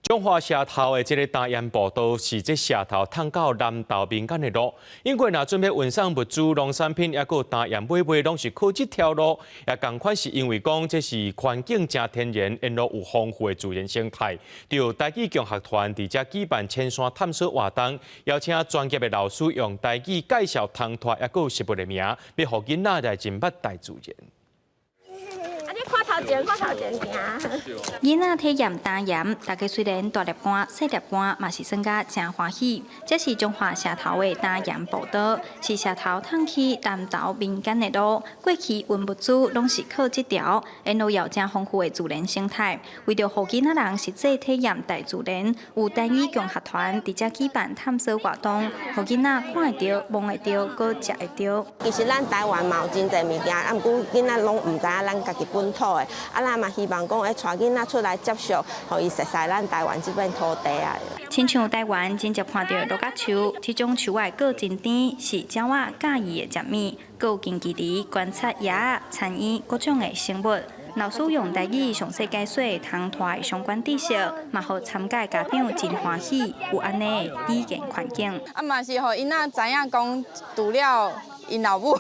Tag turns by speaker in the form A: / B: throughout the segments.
A: 彰化社頭的這个礁岩步道是這社頭通到南投民間的路，英國若準備運送物資、農產品，抑閣有礁岩買賣，攏是靠這條路。也仝款是因為講這是環境誠天然，沿路有豐富的自然生態。就台語共學團佇遮舉辦淺山探索活動，邀請專業的老師用台語介紹通脫，抑閣有食物的名，欲予囡仔來認捌大自然。
B: 啊！你看頭前，看頭前行。
C: 囡仔體驗礁岩，大家雖然大粒汗、細粒汗，嘛是耍甲誠歡喜。這是彰化社頭的礁岩步道，是社頭通去南投民間的路。過去運物資攏是靠這條，沿路有誠豐富的自然生態。為著予囡仔人實際體驗大自然，有台語共學團佇遮舉辦探索活動，予囡仔看會著、摸會著、閣食會著。
D: 其實咱台灣嘛有真濟物件，啊，毋過囡仔攏毋知影咱家己本土的，啊，咱嘛希望講會帶囡仔出來接觸，予伊熟似咱台灣這片土地啊。
C: 親像台灣真濟看著鹿角樹，這種樹仔果真甜，是鳥仔佮意的食物。閣有近距離觀察鷂仔、田鶯各種的生物。老師用台語詳細解說通脫的相關知識，嘛予參加家長真歡喜，有按呢的語言環境。
E: 啊嘛是予囡仔知影講，除了𪜶老母，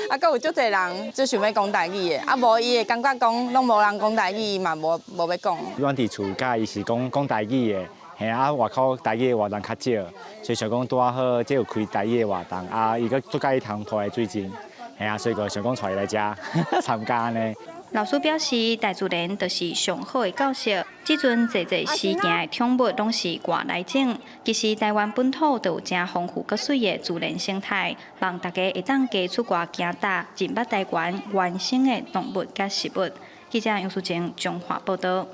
E: 啊，閣有足濟人足想欲講台語的，啊無伊會感覺講攏無人講台語，伊嘛無無欲講。
F: 阮佇厝佮伊是講講台語的，嘿啊，外口台語的活動較少，所以想講拄仔好，這有開台語的活動，啊，伊閣足佮意通脫的水晶，嘿啊，所以就想講帶伊來遮參加按呢。
C: 老師表示，大自然就是上好的教室。這陣濟濟時行的寵物攏是外來種，其實台灣本土就有誠豐富閣媠的自然生態，望大家會當加出外行踏，認捌台灣原生的動物佮食物。記者楊淑靜彰化報導。